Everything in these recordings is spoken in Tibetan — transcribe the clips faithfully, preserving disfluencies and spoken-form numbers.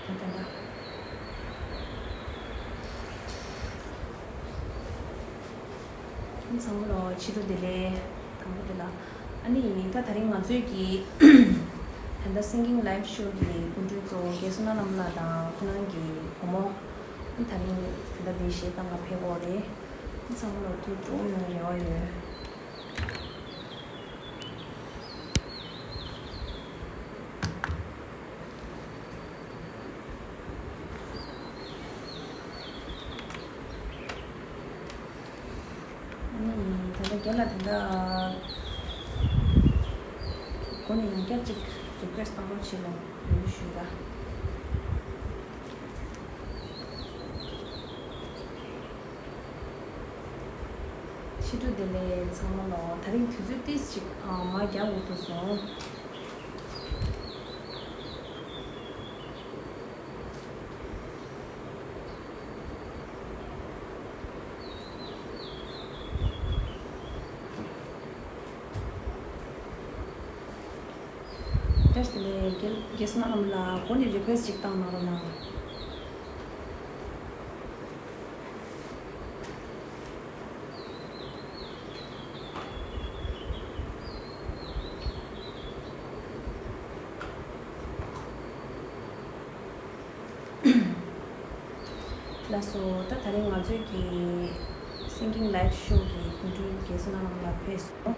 དེ་འདྲ། ཚང་མ་ལོ་ཕྱི་དྲོ་བདེ་ལེགས། དང་པོ་དེ་ལ། ཨ་ནི་ད་དེ་རིང་ང་ཚོའི་གི་ད་ལྟ་སིང་གིང་ལའེབ་ཤོ་གི་སྐུ་མགྲོན་གཙོ་བོ་རྒན་བསོད་ནམས་ལགས་དང་ཁོ་རང་གི་བུ་མོ། ཨ་ནི་དེ་རིང་ད་ལྟ་འདི་གཞས་གཏོང་ག་ཕེབས་ཡོད་རེད། ཨ་ནི་ཚང་མ་ལོ་ཐུགས་སྤྲོ་པོ་ཡོང་རེ་བ་ཡོད། ཨ་ནི་ད་ལྟ་རྒན་ལགས་ད་ལྟ་འགོ་ནས་ཡང་བསྐྱར་ཅིག་རི་ཀུ་ཨེ་སི་གཏོང་རོགས་བྱེད་ལ་འབོད་སྐུལ་ཞུས་ལ། ཕྱི་དྲོ་བདེ་ལེགས་ཚང་མ་ལོ། དེ་རིང་དུས་ཚོད་ཏིས་ཅིག་ཨ་མར་རྒྱབ་འོས་ཐུབ་སོང་། བཀྲ་ཤིས་བདེ་ལེགས། རྒན་རྒན་བསོད་ནམས་ལགས་འགོ་ནས་རི་ཀུ་ཨེ་སི་ཅིག་བཏང་གནང་རོགས་གནང་། ལགས་སོ། ད་དེ་རིང་ང་ཚོའི་གི་སིང་གིང་ལའེབ་ཤོ་གི་སྐུ་མགྲོན་རྒན་བསོད་ནམས་ལགས་ཕེབས་སོང་།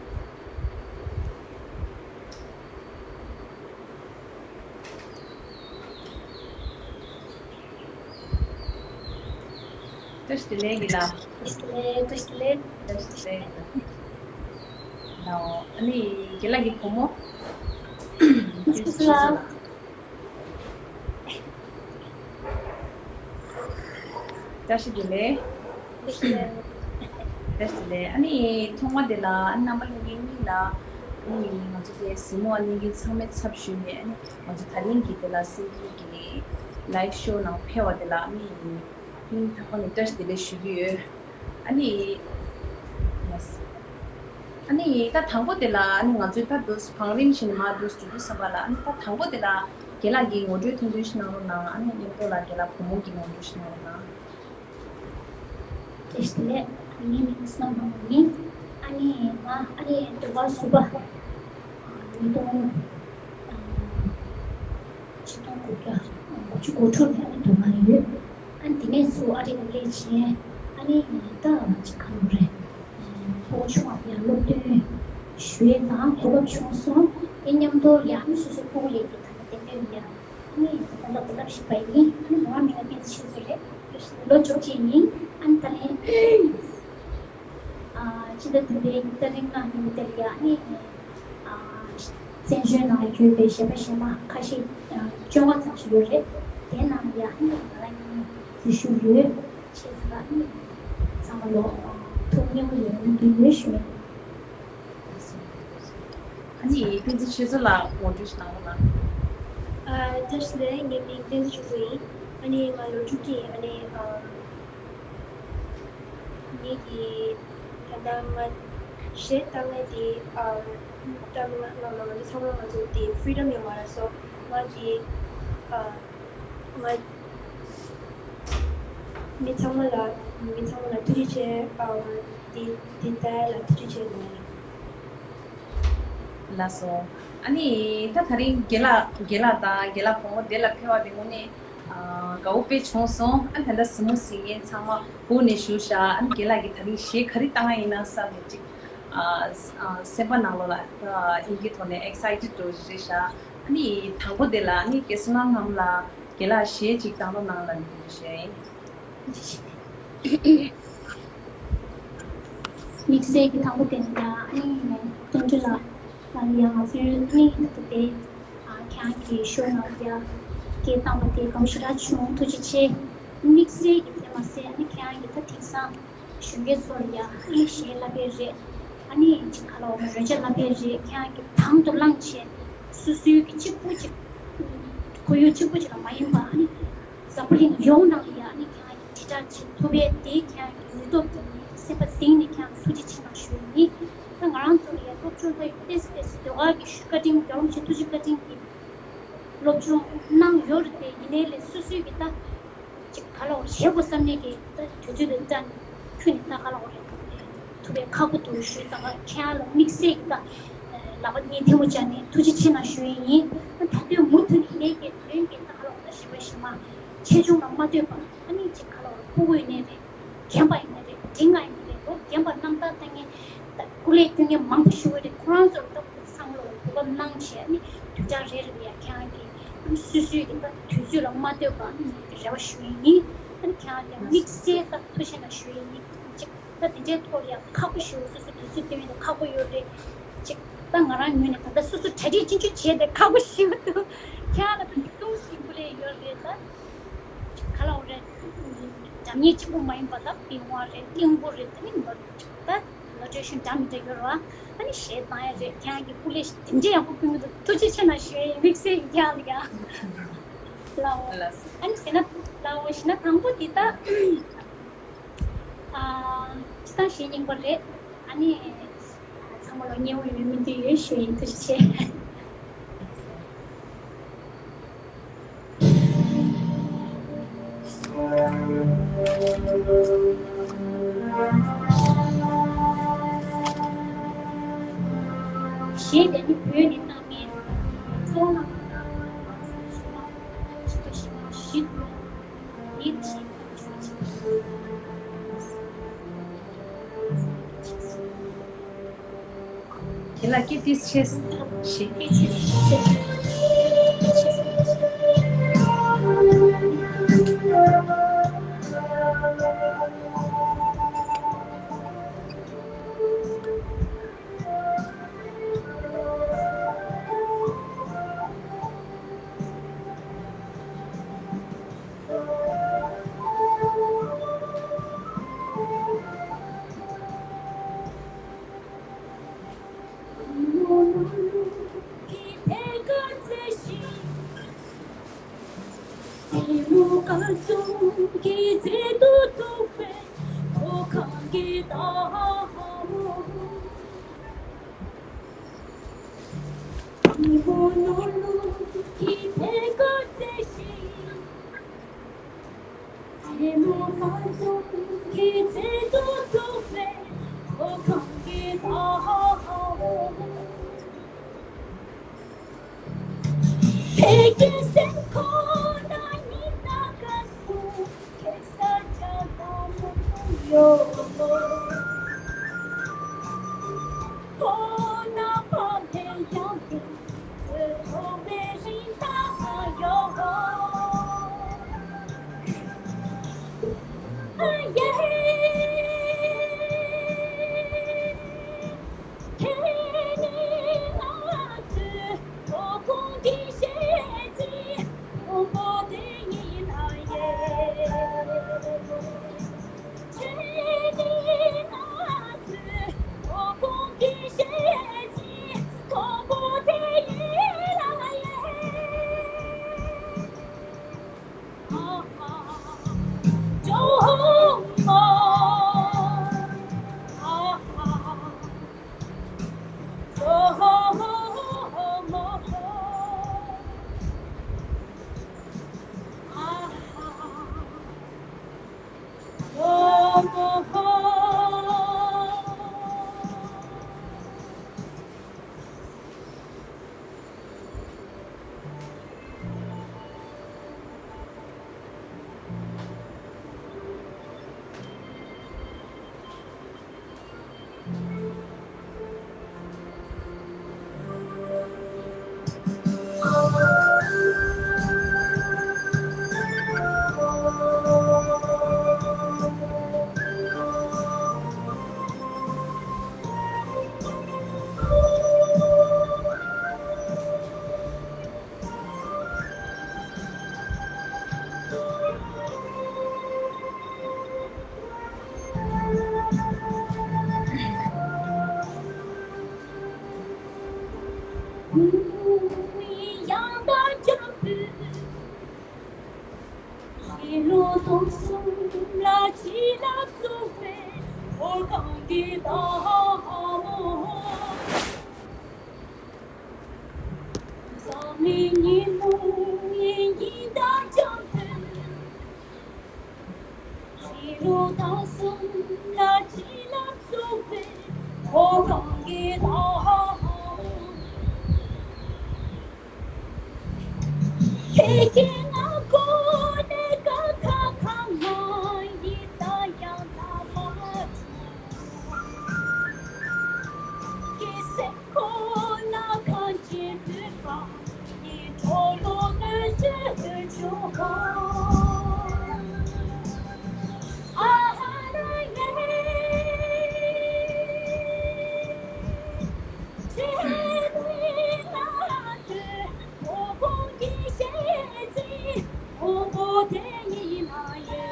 བཀྲ་ཤིས་བདེ་ལེགས་རྒན་ལགས། བཀྲ་ཤིས་བདེ་ལེགས། བཀྲ་ཤིས་བདེ་ལེགས། བཀྲ་ཤིས་བདེ་ལེགས། ལའོ། ཨ་ནི་རྒན་ལགས་ཀྱི་བུ་མོ། བཀྲ་ཤིས་བདེ་ལེགས། བཀྲ་ཤིས་བདེ་ལེགས། བཀྲ་ཤིས་བདེ་ལེགས། ཨ་ནི་ཐོག་མ་དེ་ལ་ཨ་ནི་རྣམ་པ་ལྷན་རྒྱས་གཉིས་ལ་ཨ་ནི་ང་ཚོ་དེ་གཟིགས་མོ་བ་གཉིས་ཀྱི་ཚང་མའི་ཚབ་ཞུས་ནས་ཨ་ནི་ང་ཚོ་དེ་རིང་གི་དེ་ལ་སིང་གིང་གི་ལའེབ་ཤོ་ནང་ཕེབས་པ་དེ་ལ་ཨ་ནི་སྙིང་ཐག་པ་ནས་བཀྲ་ཤིས་བདེ་ལེགས་ཞུ་གི་ཡོད། ཨ་ནི། ཡེས། ཨ་ནི་ད་དང་པོ་དེ་ལ་ཨ་ནི་ང་ཚོའི་ད་འདུག་བང་རིམ་བཞིན་མར་འདུག་འགྲོ་དུས་ཙམ་པ་ལ་ཨ་ནི་ད་དང་པོ་དེ་ལ་རྒན་ལགས་ཀྱིས་ངོ་སྤྲོད་ཐུང་ཐུང་ཞིག་གནང་རོགས་གནང་། ཨ་ནི་མཉམ་དུ་ལ་རྒན་ལགས་བུ་མོ་གི་ངོ་སྤྲོད་ཞིག་གནང་རོགས་གནང་། བཀྲ་ཤིས་བདེ་ལེགས། ངའི་མིང་བསོད་ནམས་ལྷ་མོ་ཡིན། ཨ་ནི་ང་ཨ་ནི་དུ་བ་སུ་པ་ཉིས་སྟོང་ཆིག་སྟོང་དགུ་བརྒྱ་དགུ་བཅུ་གོ་དྲུག་ནས་ཨ་ནི་དུ་བ་ཡོད། ཨ་ནི་དེ་ནས་ཚུར་ཨ་རི་ལ་སླེབས་རྗེས་ཨ་ནི་ད་ཅིག་ག་རེ་རེད། ཕྲུ་གུ་ཆུང་བ་ཡང་སློབ་སྟོན་ཞུ་ཡས་དང་གོ་སྐབས་བྱུང་སོང་། ཨེ་མཉམ་དུ་ཡང་ཨ་ནི་སོ་སོའི་ཕྲུ་གུ་ཡས་ཀྱི་ད་ལྟ་བསྟན་དོན་ཡ་ཨ་ནི་ད་ལྟ་སློབ་སློབ་ཞིག་པ་ཡིན། ཨ་ནི་མོ་རང་མིང་ལ་བསྟན་འཛིན་ཆོས་མཚོ་རེད། ལོ་བཅོ་གཅིག་ཡིན། ཨ་ནི་ད་ལན། ཨ་སྤྱི་ཟླ་བདུན་པའི་ཉི་ཤུ་རྩ་ལྔ་ཉིན་མོ་དེ་ལ་ཡ་ཨ་ནི་ཨ་བཙན་བྱོལ་ནང་ལ་ཡོད་པའི་གཞས་པ་གཞས་མ་ཁ་ཤས་ཨ་བཅོ་ལྔ་ཙམ་ཞིག་ཡོད་རེད། དེའི་ནང་ལ་ཡ་ཨ་ནི་ང་རང་གཉིས་འཛུལ་ཞུགས་ཡོད། བྱས་ཙང་ཨ་ནི་ཚང་མ་ལོ་ཨ་ཐུགས་མཉེས་པོ་ཡོད་ན་འདི་ཡོད་ཞུ་ཡིན། ཨ་ནི་བསྟན་འཛིན་ཆོས་མཚོ་ལགས་ངོ་སྤྲོད་ཞིག་གནང་རོགས་གནང་། ཨ་བཀྲ་ཤིས་བདེ་ལེགས། ངའི་མིང་བསྟན་འཛིན་ཆོས་མཚོ་ཡིན། ཨ་ནི་ང་ལོ་དྲུག་ཅུ་ཡིན། ཨ་ནི་ཨ། ངེད་ཀྱི་ད་ལྟ་ང་གཞས་བཏང་མཁན་དེ་ཨ་ད་ང་ང་ང་ང་ཚོ་ཚང་མ་ང་ཚོ་དེ་ཕི་རི་ཌམ་ཡོད་མ་རེད་སོ། ང་དེ་ཨ་ང་མི་ཚང་མ་ལ་མི་ཚང་མ་ལ་ཐུགས་རྗེ་ཆེ། ཨ་དེ་དེ་ལྟར་ལ་ཐུགས་རྗེ་ཆེ་ལ། ལགས་སོ། ཨ་ནི་ད་དེ་རིང་རྒན་ལགས་རྒན་ལགས་དང་རྒན་ལགས་བུ་མོ་འདི་ལ་ཕེབས་པ་དེ་དངོས་གནས། ཨ་དགའ་བོ་དཔེ་བྱུང་སོང་། ཨ་ད་ལྟ་གཟིགས་མོ་གཟིགས་མཁན་ཚང་མ་སྒུག་ནས་བཞུགས་ཤག་ཨ་ནི་རྒན་ལགས་ཀྱིས་དེ་རིང་གཞས་ག་རེ་བཏང་ཡ་ཡིན་ན་བསམ་ནས་ཅིག་ཨ་ཨ་སེམས་པ་ནང་ལོགས་ལ་ད་དབྱིན་སྐད་ཐོག་ནས་ཨེག་སའི་ཊེཌ་འདྲ་བོ་ཞིག་རེད་ཤག་ཨ་ནི་དང་པོ་དེ་ལ་ཨ་ནི་རྒན་བསོད་ནམས་ལགས་རྒན་ལགས་གཞས་ཅིག་བཏང་རོགས་གནང་ལབ་ནས་འདུག་ཞུ་ཡ་ཡིན། དམིགས་བསལ་གྱི་དང་པོ་དེ་ནི་ཡང་ཨ་ནི་དོན་འགྲུབ་ལགས་ལ་ཡང་ང་ཚོའི་ཨ་ནི་ད་ལྟ་དེ་ཨ་ཁྱེད་རང་གི་ཤོ་ནང་ཡ་སྐད་བཏང་བ་དེ་དགའ་པོ་ཞེ་དྲག་བྱུང་། ཐུགས་རྗེ་ཆེ། དམིགས་བསལ་གྱི་དེ་མ་ཟད་ཨ་ནི་ཁྱེད་རང་གི་ད་དེང་སང་གཞོན་སྐྱེས་ཚོ་ལ་ཡ་ཨ་ནི་གཞས་བསླབ་པའི་རེད། ཨ་ནི་ཅིག་ག་ལ་འོ་མ་རོལ་ཆ་བསླབ་པའི་རེད། ཁྱེད་རང་གི་དང་དུ་བླངས་བྱས་སོ་སོའི་གི་གཅིག་པུ་ཅིག་ཁོར་ཡུག་གཅིག་པུ་ཅིག་ལ་མ་ཡིན་པ་ཨ་ནི། འཛམ་བུ་གླིང་ཡོངས་ནང་ལ་ཡ་ཨ་ནི་ཁྱེད་རང་གིས་དྲིལ་བསྒྲགས་བྱེད་ཐུབ་པའི་དེའི་ཁྱེད་རང་གི་ནུས་སྟོབས་དེ་ནི་སེམས་པ་གཏིང་ནས་ཁྱེད་རང་ཐུགས་རྗེ་ཆེ་གནང་ཞུ་ཡ་ཡིན། ད་ང་རང་ཚོ་ལ་ཡ་སློབ་སྦྱོང་ད་ཡོད་ཏེ་སི་ཏེ་སི་ཟློས་གར་གྱི་ཞུ་བཀའ་དྲིན་རྒྱལ་བ་རིན་པོ་ཆེ་ཐུགས་རྗེ་བཀའ་དྲིན་གྱིས་སློབ་སྦྱོང་གནང་ཡོད་རེད་དེ། ཡིན་ནའི་ལས་སོ་ སུས་ཀྱི་ད་ཅིག་ག་ལ་བ་བྱེད་དགོས་བསམ་ནས་ཀྱི་ད་དུས་ཚོད་དེ་ད་ཁྱོད་ནི་ད་ག་ལ་བ་རེད། ཐུབ་པའི་ཁག་པོ་འདུག་ཞུས་ཙང་ཁྱེད་རང་ལ་དམིགས་བསལ་གྱི་ད་ལག་པ་གཉིས་ཐལ་མོ་སྦྱར་ནས་ཐུགས་རྗེ་ཆེ་གནང་ཞུ་ཡས་ཡིན། ད་དུང་མུ་མཐུད་ནས་ངས་ཀྱི་དོན་གྱི་ད་ག་ལ་བ་ད་ཞིབ་པ་ཞིབ་མ་ཆེ་ཆུང་ལ་མ་ལྟོས་པར་ཨ་ནི་ཅིག་ག་ལ་བ་ཕྲུ་གུ་ཡིན་ནའི་རེད། རྒན་པ་ཡིན་ན་རེད། འབྲིང་ང་ཡིན་ན་རེད། ལོ་རྒན་པ་རྣམ་ཐར་ལྟ་མཁན་ད་སྐུ་ལས་སྐྱོན་མཁན་མང་པོ་ཞིག་ཡོད་རེད། ཁོ་རང་ཚོར་ད་བསམ་བློ་གོ་སྐབས་གནང་བྱས་ནས་དུས་ཚོད་རེ་རེ་ལ་ཡ་ཁྱེད་རང་གིས་སོ་སོའི་གི་ད་དུས་ཚོད་ལ་མ་ལྟོས་པ་རེ་བ་ཞུ་ཡི་ཡིན། ཨ་ནི་ཁྱེད་རང་ལ་དམིགས་བསལ་ད་ཐུགས་རྗེ་ཆེ་གནང་ཞུ་ཡི་ཡིན། ཅིག་ད་དེ་འདྲའི་ཐོག་ལ་ཡ་ཁག་པོ་ཞིག་སོ་སོ་དུས་ཚོད་སྟོན་ཡ་ཁག་པོ་ཡོད་རེད། ཅིག་ད་ང་རང་ངོས་ནས་ད་ལྟ་སོ་སོ་གྲ་སྒྲིག་ཅི་འདྲ་བྱས་ཏེ་ཁག་པོ་ཞིག་འདུག་ཁྱེད་རང་ལ་ད་ཉིས་སྟོང་ཞིག་སྐུ་ལས་ཡོད་རེད་ད། ག་ལ་བ་རེད། འདྲ་མཉེན་གཅིག་པུ་མ་ཡིན་པ་ད་པི་ཝང་རེད། ཀླིང་བུ་རེད། དེ་ནི་ནོར་ད་ནོར་འཁྲུལ་ཞུ་འདྲ་མི་འདྲ་ཡོད་ར། ཨ་ནི་གཞས་བཏང་ཡ་རེད། ཁྱེད་རང་གི་སྐུ་ལས་དེ་འདྲའི་ཡག་པོ་ཕུལ་གི་འདུག་ཐུགས་རྗེ་ཆེ་གནང་ཞུ་ཡ་ཡིན། དམིགས་བསལ་ཡིན་ཀྱང་ལ་ཡ་ལ་འོ། ལགས་སོ། ཨ་ནི་ཟེར་ན་ལ་འོ་ཞེ་ན་དང་པོ་འདི་ད། ཨ། སྤྱི་བཏང་གཞས་རྙིང་པ་རེད། ཨ་ནི། ཚང་མ་ལ་སྙན་བོ་ཡོད་མི་འདི་ཡོད་ཞུ་ཡིན། ཐུགས་རྗེ་ཆེ། གཞས་དེ་ནི་བོད་ནས་བཏང་མཁན་གཙོ་བོ་ནང་ལ་ཆོས་ལ་ཆོས་ཀྱི་ཞིག་ཞིག་ཡིད་ཆེས། དེ་ལ་ཀི་ཏིས་ཆེས་ཞིག་ལུགས་དང་གསུམ་ལ་བྱིན་རླབས་གསུངས་པའི་ཁོ་རང་གི་ལྷ། ཁྱེད་ཀྱི་ངག་གོ་ནས་ཀ་ཁ་ཁ་མ་ཡིན་ད་ཡང་ལ་མ་ཀྱི་སེམས་ཁོ་ན་གང་ཅི་འདོད་པ་ཡི་འགྲོ་ལོ་གནོད་བྱེད་འདོད་ཆུང་ཧོ། ཨ་ཧ་ལ་ཡེ། ཁྱེད་ལ་ལྟོས་ཕོ་བོ་གི་ཤེས་ཚེ་ཕོ་བོ་དེ་ཡིན་ན་ཡེ།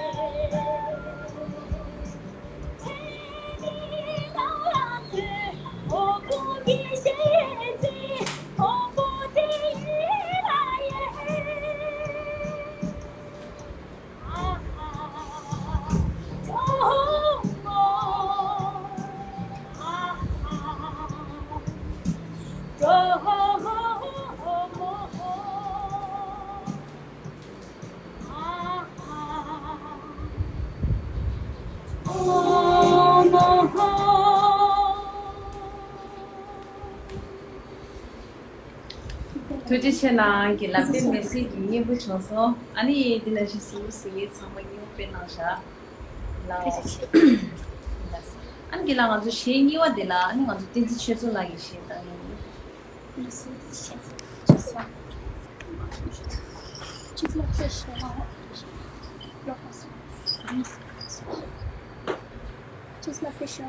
ཐུགས་རྗེ་ཆེ་གནང་། རྒན་ལགས་དཔེ་མི་སྲིད་ཀྱི་སྙན་པོ་བྱུང་སོང་། ཨ་ནི་འདི་ནང་བཞིན་གཟིགས་མོ་གཟིགས་མཁན་ཚང་མ་སྙན་པོ་དཔེ་གནང་བཞག་ལགས། ཐུགས་རྗེ་ཆེ། ཨ་ནི་རྒན་ལགས་ང་ཚོ་གཞས་གཉིས་པ་དེ་ལ་ཨ་ནི་ང་ཚོ་བསྟན་འཛིན་ཆོས་མཚོ་ལགས་ཀྱི་གཞས་བཏང་ཡོད། Just my fish. Just my fish.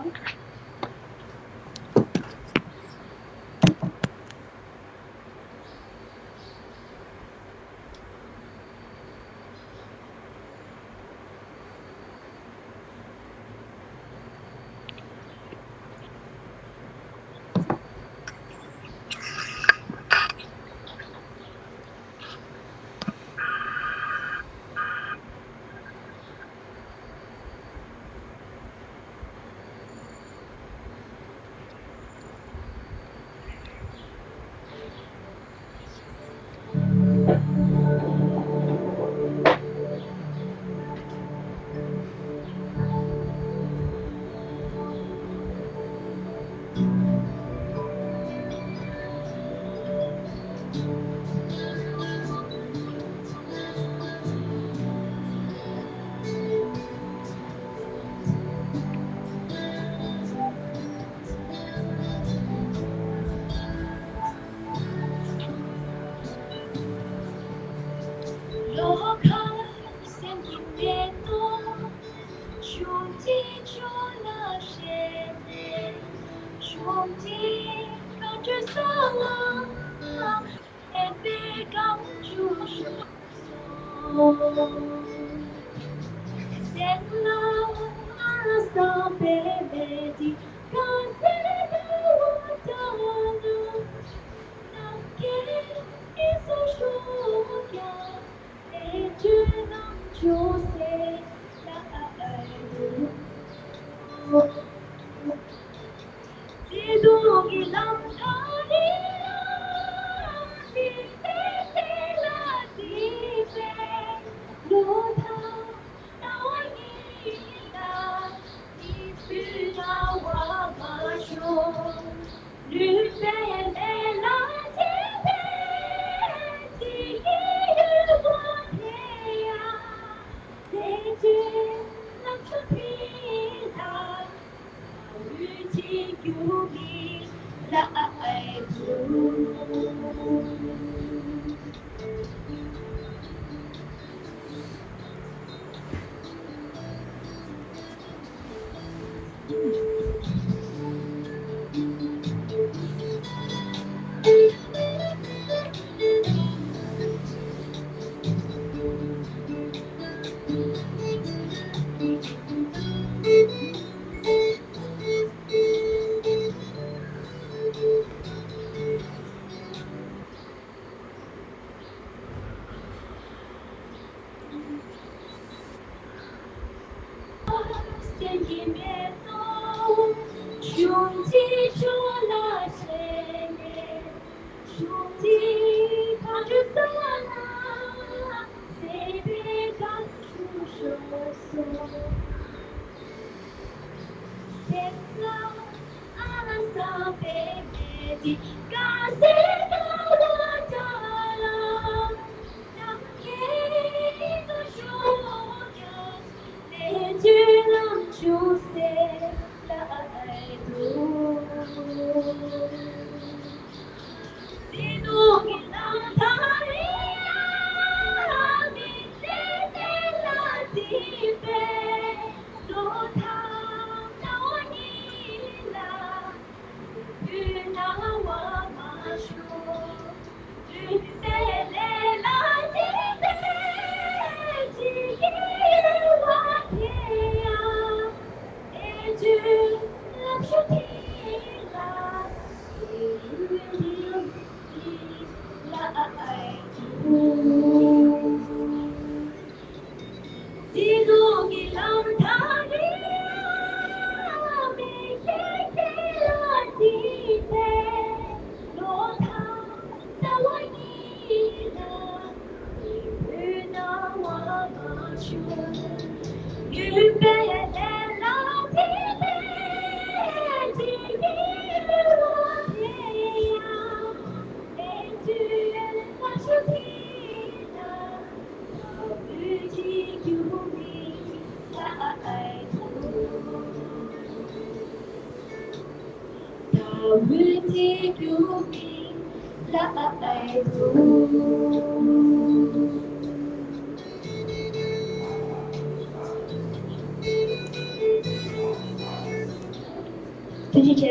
ཐུགས་རྗེ་ཆེ།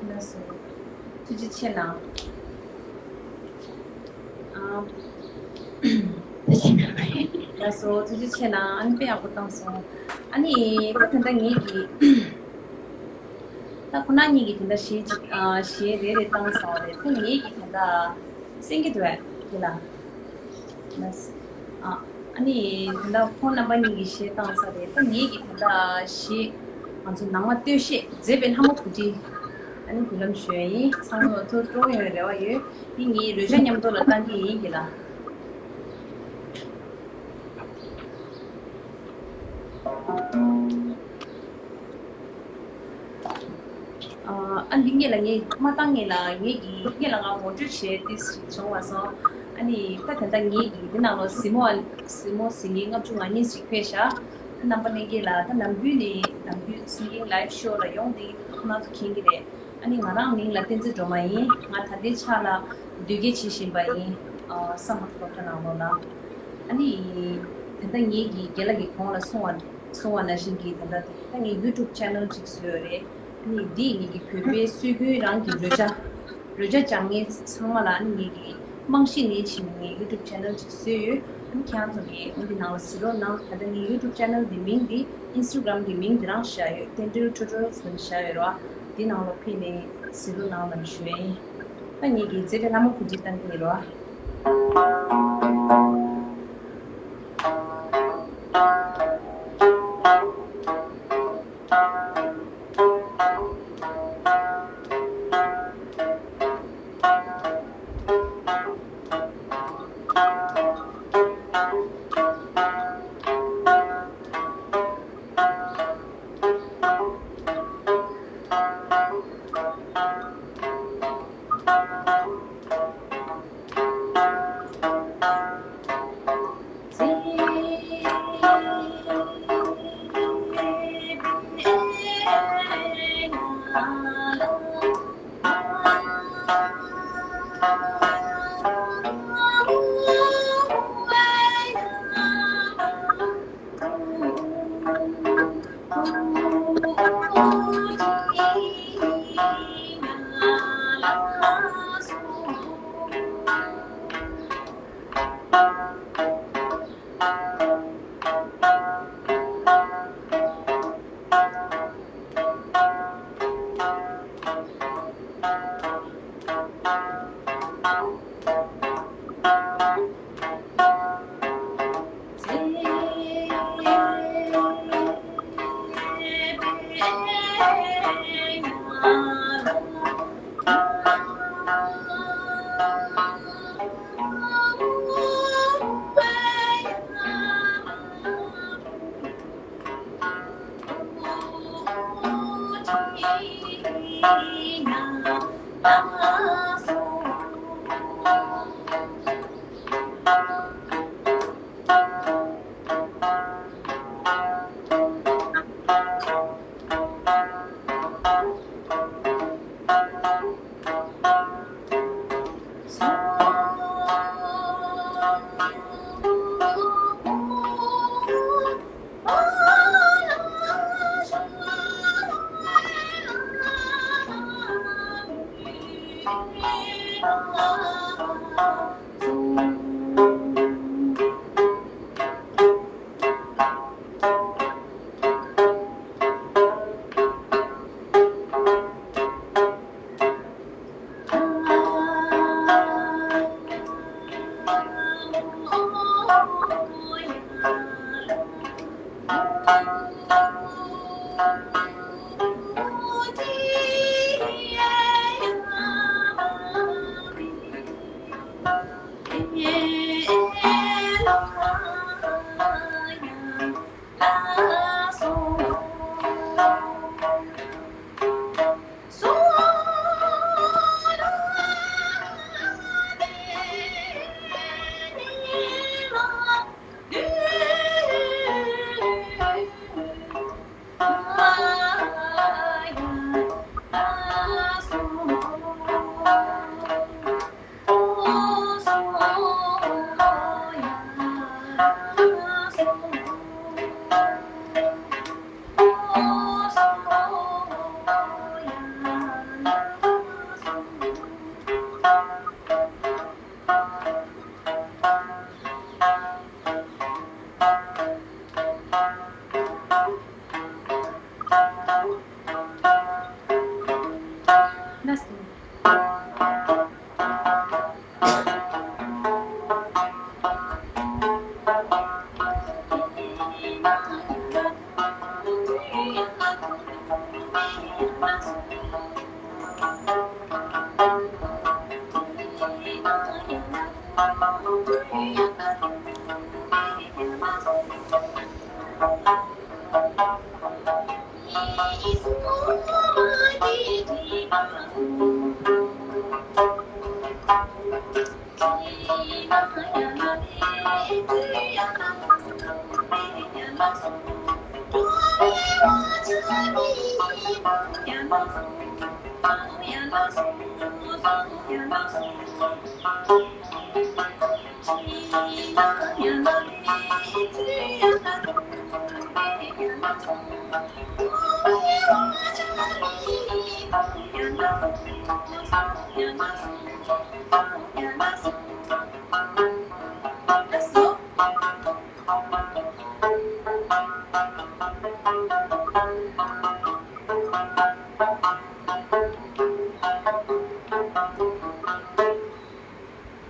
ལགས་སོ། ཐུགས་རྗེ་ཆེ་གནང་། ཨ། ཐུགས་རྗེ་ཆེ་གནང་། ལགས་སོ། ཐུགས་རྗེ་ཆེ་གནང་། ཨ་ནི་དཔེ་ཡག་པོ་བཏང་སོང་། ཨ་ནི་ད་དེ་འདྲ་ངེད་ཀྱིས། ད་ཁོ་ན་གཉིས་ཀྱིས་དེ་འདྲ་གཞས་གཅིག་ཨ། གཞས་རེ་རེ་བཏང་སོང་རེད། ད་ངེད་ཀྱིས་དེ་འདྲ་གསན་གྱི་འདུག་གས། དེ་ལ། ལགས། ཨ། ཨ་ནི་དེ་འདྲ་ཁོང་རྣམ་པ་གཉིས་ཀྱིས་གཞས་བཏང་ས་རེད། ད་ངེད་ཀྱིས་དེ་འདྲ་གཞས་ང་ཚོ་ནང་མ་སྟོད་གཞས་མཛེས་པའི་ལྷ་མོ་བུ་ཁྲིད། ཨ་ནི་འབུལ་ལམ་ཞུ་ཡ་ཡིན། ཚང་མ་ཐུགས་སྤྲོ་ཡོང་བའི་རེ་བ་ཡོད། འདི་ངའི་རོལ་ཆ་མཉམ་དུ་ལ་བཏང་གི་ཡིན་གྱི་ལ། ཨ། འདི་ངེད་ལ་ངས་མ་བཏང་ངེད་ལ་ངེད་ཀྱིས་ངེད་ལ་ང་ངོ་སྤྲོད་བྱས་ཏེ་བྱུང་བ་སོང་། ཨ་ནི་ད་དེ་འདྲ་ངེད་ཀྱིས་འདི་ནང་ལོ་གཟིགས་མོ་གཟིགས་མོ་གཟིགས་མཁན་ལྔ་བཅུ་ང་གཉིས་ཤིག་ཕེབས་ཤག་རྣམ་པ་ལྷན་རྒྱས་ལ་ད་ནམ་རྒྱུན་ནས་ནམ་རྒྱུན་སྲིད་སྐྱེས་ལའིབ་ཤོ་ལ་ཡོང་དེ་ཁོ་རང་ཚོ་མཁྱེན་གྱི་རེད། ཨ་ནི་ང་རང་མིང་ལ་བསྟན་འཛིན་སྒྲོལ་མ་ཡིན། ང་ད་ལྟའི་ཆ་ལ་དུས་དགེ་བྱེད་བཞིན་པ་ཡིན། ཨ། བསམ་པ་སློབ་གྲྭ་ནང་ལོགས་ལ། ཨ་ནི་ད་ལྟ་ངེད་ཀྱིས་རྒན་ལགས་ཀྱིས་གོང་ལ་གསུང་བ་གསུང་བ་ནང་བཞིན་གྱི་ད་ལྟ་དེ་ད་ངས་ཡུ་ཊུབ་ཆེ་ནལ་ཅིག་བཟོས་ཡོད་རེད། ཨ་ནི་འདི་ངེད་ཀྱི་བོད་པའི་སྲོལ་རྒྱུན་རང་གི་རོལ་ཆ་རོལ་ཆ་སྦྱང་མཁན་ཚང་མ་ལ་ཨ་ནི་ངེད་ཀྱི་རྨང་གཞི་ནས་བྱས་ནས་ངས་ཡུ་ཊུབ་ཆེ་ནལ་ཅིག་བཟོས་ཡོད། ཨ་ནི་ཁྱེད་རང་ཚོ་གིས་ཨ་ནི་འདི་ནང་ལ་གཟིགས་རོགས་གནང་། ད་ལྟ་ངའི་ཡུ་ཊུབ་ཆེ་ནལ་འདི་མིང་འདི་ཨིན་སི་ཊ་གྷི་རམ་གྱི་མིང་འདི་རང་བཞག་ཡོད། བསྟན་འགྲོའི་ཊུ་ཊོ་རི་ཡལ་ཟེར་ནས་བཞག་ཡོད་རེད་བ། འདི་ནང་ལ་ཕེབས་ནས་གཟིགས་རོགས་གནང་ལབ་ཞུ་ཡ་ཡིན། ད་ངེད་ཀྱིས་མཛེས་པའི་ལྷ་མོ་བུ་ཁྲིད་བཏང་གི་ཡིན་རེད་བ།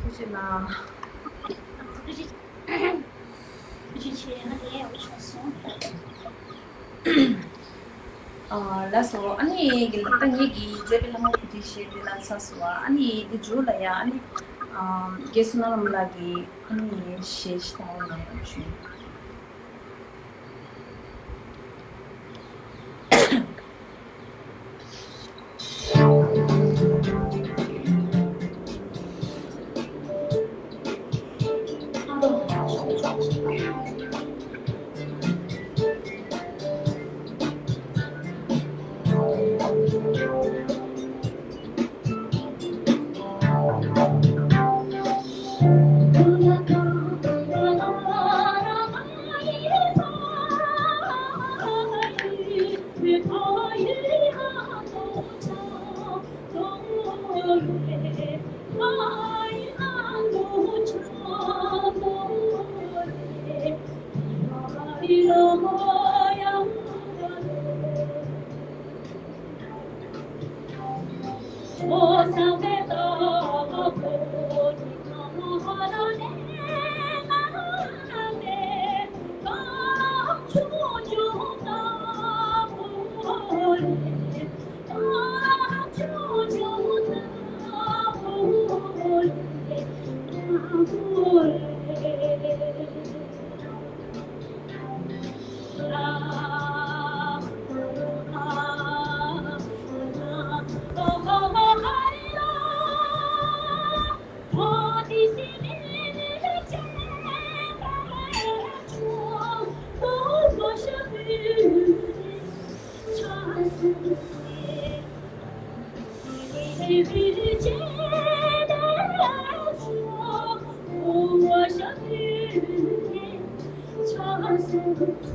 ཐུགས་རྗེ་གནང་། ཐུགས་རྗེ་ཆེ། ང་དེ་ཡང་ཡོང་བྱུང་སོང་། ཨ་ལགས་སོ། ཨ་ནི་ད་ངེད་ཀྱི་མཛད་པའི་ལྷ་མོ་བུ་ཁྲིད་ཞེས་དེ་ལ་ཚར་སོང་བ། ཨ་ནི་དེ་མཇུག་ལ་ཡང་ཨ་ནི་ཨ་རྒན་བསོད་ནམས་ལགས་ཀྱིས་ཨ་ནི་གཞས་ཤིག་བཏང་རོགས་གནང་ཞུ། ཐུགས་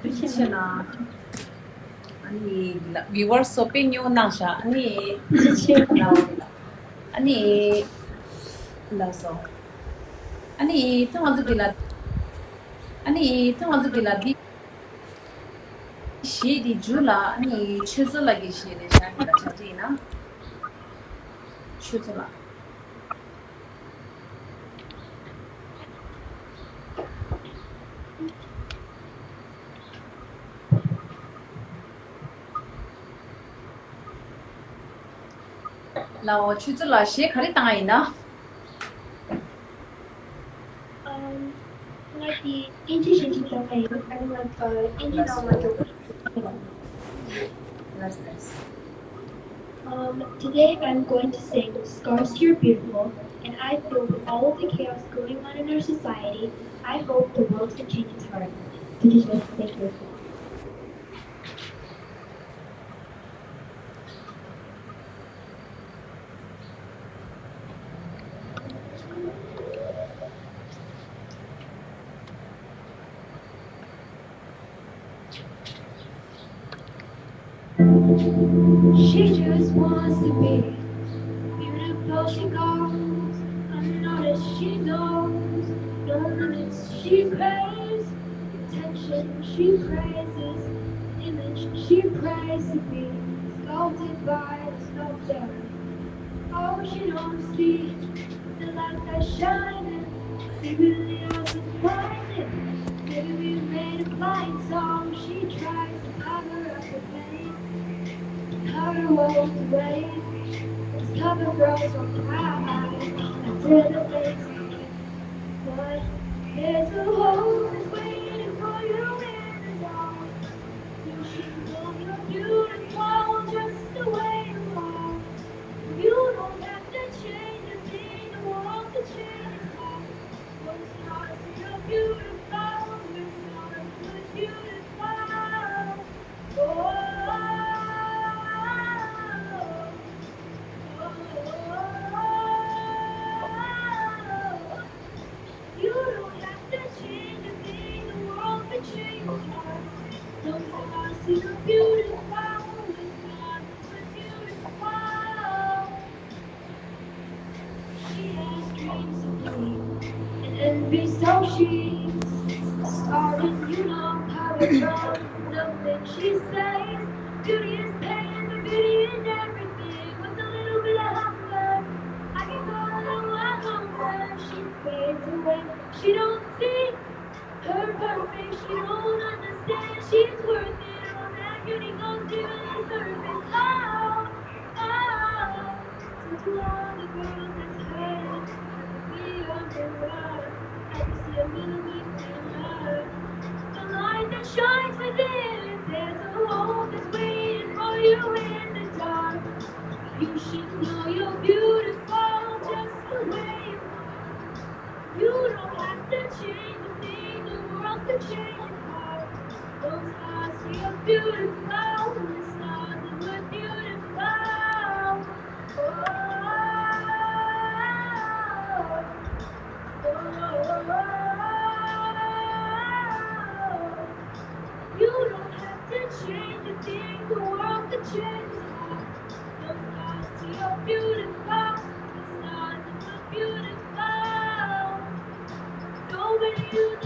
རྗེ་ཆེ། ཨ་ནི་ལ་བི་ཝར་སོགས་དཔེ་ཉུང་གནང་ཤག་ཨ་ནི་ཨ་ནི་ལགས་སོ། ཨ་ནི་ད་ང་ཚོ་འདི་ལ་ཨ་ནི་ད་ང་ཚོ་འདི་ལ་འདི་གཞས་འདི་མཇུག་ལ་ཨ་ནི་ཆོས་མཚོ་ལགས་ཀྱི་གཞས་རེད་ཤག་འདི་ལ་བྱ་བྲིས་ཡིན་ན་ཆོས་མཚོ་ལགས། ལའོ་ཆུ་ཚོད་ལ་གཞས་ག་རེ་བཏང་ཡིན་ན། དེ་ཨིན་ཇི་བཞིན་ཞིག་བཏང་བ་ཡིན། ཨ་ནི་ང་ཨིན་ཇི་ནང་མ་འགྲོ། Um, today I'm going to sing Scars You're Beautiful, and I feel with all of the chaos going on in our society, I hope the world can change its heart. Thank you so much. Thank you. She just wants to be beautiful. She goes unnoticed. She knows no limits. She craves attention. She praises image. She prays to be sculpted by the sculptor. Oh, she don't see the light that's shining. She really hasn't find it. Maybe we made a blind song. She tries to cover up the pain. Cover walls away. This cover girls don't cry. After the face. But there's a hole that's waiting for you in the dark. You should know you're beautiful just the way you are. You don't have to change a thing, the world could change its heart. Those scars are beautiful, your scars are beautiful. Oh, oh, oh, oh, oh. You don't have to change a thing, the world can change your heart. Those scars are beautiful, your scars are beautiful. She has dreams of being an envy, so she's starting, you know, power from nothing. She says, beauty is pain, but beauty is everything. With a little bit of hunger, I can go a little while longer. She fades away, she don't see her perfect, she don't understand. She's worth it, all that beauty goes to the surface. Oh, oh, to all the girls that's hurt, be on the run. I can see a little bit in her. The light that shines within, there's a hope that's waiting for you in the dark. You should know you're beautiful just the way you are. You don't have to change a thing, the world could change your heart. Those eyes feel beautiful, it's nothing but beautiful. Oh, oh, oh, oh. You don't have to change a thing, the world could change